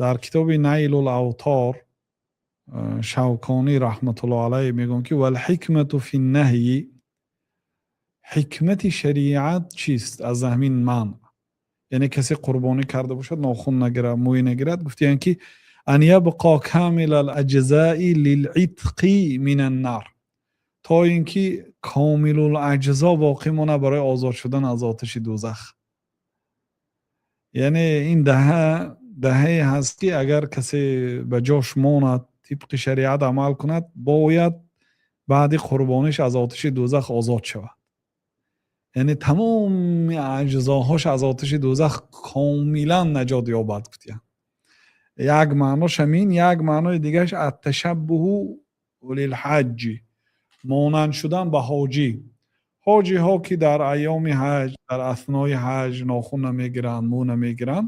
Дар китоби Найлул Автор Шавконӣ раҳматуллоҳ алайҳ мегӯянд, ки والحكمة في النهي, ҳикмати шариат чист аз ҳамин манъ, яъне касе қурбонӣ карда бошад, нохун нагирад, мӯй нагирад? Гуфтиянд, ки أن يبقى كامل الأجزاء للعتق من النار, то ин ки комилул аҷзо боқӣ монад барои озод шудан аз оташи дӯзах. Яъне ин даҳа даҳае ҳаст, ки агар касе ба ҷош монад, тибқи шариат амал кунад, бояд баъди қурбониш аз оташи дӯзах озод шавад, яъне тамоми аҷзоҳош аз оташи дӯзах комилан наҷот ёбад, гуфтиянд. Як маънош ҳамин, як маънои дигараш التشبه للحاج, монанд шудан ба ҳоҷӣ. Ҳоҷиҳо, ки дар айёми ҳаҷ, дар аснои ҳаҷ нохун намегиранд, мӯ намегиранд,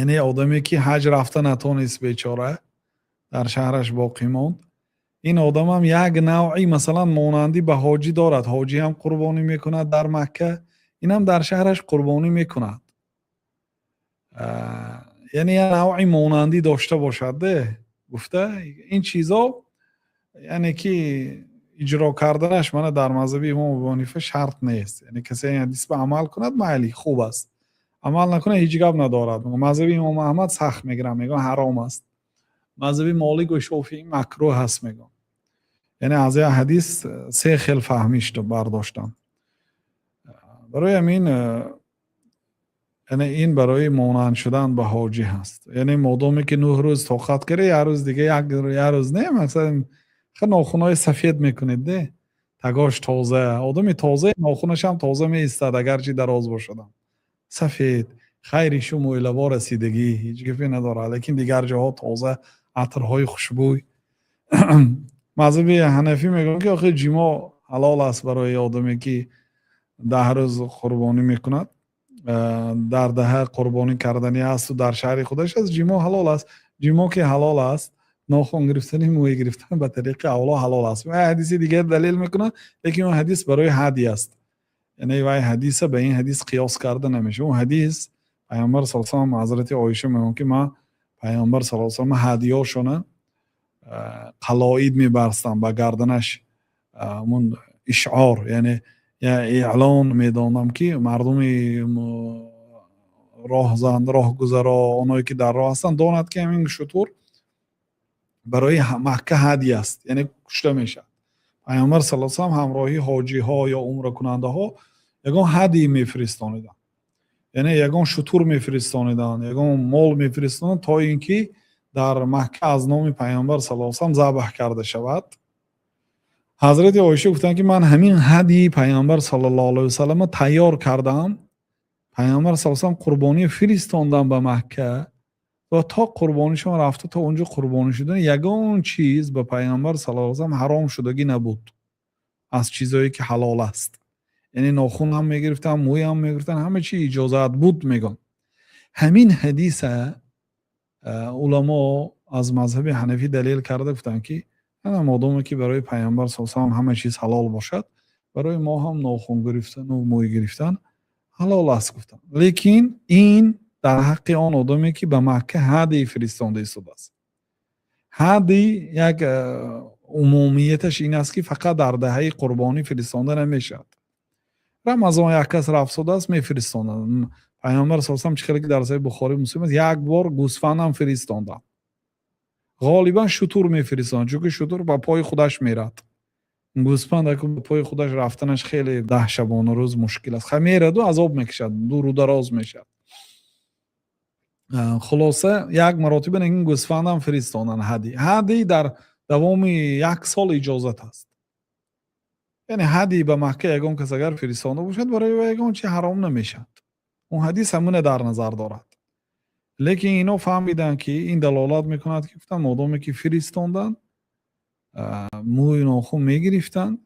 яъне одаме, ки ҳаҷ рафта натонист, бечора дар шаҳраш боқӣ монд, ин одамам як навъи, масалан, монандӣ ба ҳоҷӣ дорад. Ҳоҷӣ ҳам қурбонӣ мекунад дар Макка, инам дар шаҳраш қурбонӣ мекунад, яъне як навъи монандӣ дошта бошад де гуфта. Ин чизо, яъне ки иҷро карданаш мана дар мазҳаби имом Абу Ҳанифа шарт нест. Яъне касе ин ҳадис ба амал кунад, майли, хуб аст, амал накунад, ҳеҷ гап надорад. Мазҳаби имом Аҳмад сахт мегиранд, мегӯянд, ҳаром аст. Мазҳаби Молику Шофиӣ макрӯҳ аст, мегӯянд. Яъне аз як ҳадис се хел фаҳмиш бардоштам. Барои ҳамин, яъне ин барои монанд шудан ба ҳоҷӣ ҳаст. Яъне модоме ки 9 рӯз тоқат кардӣ, як рӯз дига, як рӯз не, масалан, нохунҳои сафед мекунед де, тагош тоза, одами тоза нохунашам тоза меистад, агарчи дароз бошадам, сафед. Хайри шу мӯйлабо расидагӣ, ҳеҷ гапе надорад, лекин дигар ҷоҳо тоза, атрҳои хушбӯй. Мазҳаби ҳанафӣ мегӯянд, ки охир ҷимоъ ҳалол аст барои одаме, ки 10 рӯз қурбонӣ мекунад, дар даҳа қурбонӣ карданӣ асту дар шаҳри худаш аст, ҷимоъ ҳалол аст. Ҷимоъ ки ҳалол аст, нохун гирифтани, мӯй гирифтан ба тариқи авло ҳалол аст. Вай ҳадиси дигар далел мекунад, лекин он ҳадис барои ҳадй аст, яъне вай ҳадиса ба ин ҳадис қиёс карда намешавад. Он ҳадис Пайғамбар са салам, ҳазрати Оиша мегӯянд, ки ман Пайғамбар са салам ҳадиёшона қалоид мебарстам ба гарданаш, ҳамун ишъор, яъне эълон медонам, ки мардуми роҳзан, роҳгузаро, оное ки дар роҳ ҳастанд, донад, ки ҳамин шутур барои Макка ҳадй аст, яъне кушта мешавад. Пайғамбар са салам ҳамроҳи ҳоҷиҳо ё умракунандаҳо ягон ҳадй мефиристониданд, яъне ягон шутур мефиристониданд, ягон мол мефиристонанд, то ин ки дар Макка аз номи Пайғамбар са салам забҳ карда шавад. Ҳазрати Оиша гуфтанд, ки ман ҳамин ҳадйи Пайғамбар саллаллоҳу алайҳи васаллама тайёр кардам, Пайғамбар са салам қурбонӣ фиристондам ба Макка ва то қурбонишон рафта, то онҷо қурбонӣ шудан, ягон чиз ба Пайғамбар саллаллоҳу алайҳи васаллам ҳаром шудагӣ набуд аз чизое, ки ҳалол аст. Яъне нохун ҳам мегирифтанд, мӯй ҳам мегирифтанд, ҳама чи иҷозат буд, мегӯянд. Ҳамин ҳадиса уламо аз мазҳаби ҳанафӣ далел карда гуфтанд, ки ана модоме ки барои Пайғамбар са салам ҳама чиз ҳалол бошад, барои мо ҳам нохун гирифтану мӯй гирифтан ҳалол аст, гуфтанд. Лекин ин дар ҳаққи он одаме, ки ба Макка ҳадй фиристонда истодааст. Ҳадй як умумияташ ин аст, ки фақат дар даҳаи қурбонӣ фиристонда намешавад. Рамазон як кас рафтодааст, мефиристонад. Пайғамбар са салам, чӣ хеле ки дар Саҳеҳи Бухорӣ, Муслим аст, як бор гӯсфандам фиристонданд. Ғолибан шутур мефиристонанд, чунки шутур ба пои худаш мерад. Гӯсфанд ба пои худаш рафтанаш хеле 10 шабонарӯз мушкил аст. Ха, мераду азоб мекашад, дуру дароз мешавад. Хулоса, як маротиба ин гӯсфандам фиристонанд ҳадй. Ҳадй дар давоми як сол иҷозат аст. Яъне ҳадй ба Макка ягон кас агар фиристонда бошад, барои ва ягон чи ҳаром намешавад. Он ҳадис ҳамуна дар назар дорад. Лекин ино фаҳмиданд, ки ин далолат мекунад, ки гуфтанд, модоме ки фиристонданд, мӯю нохун мегирифтанд.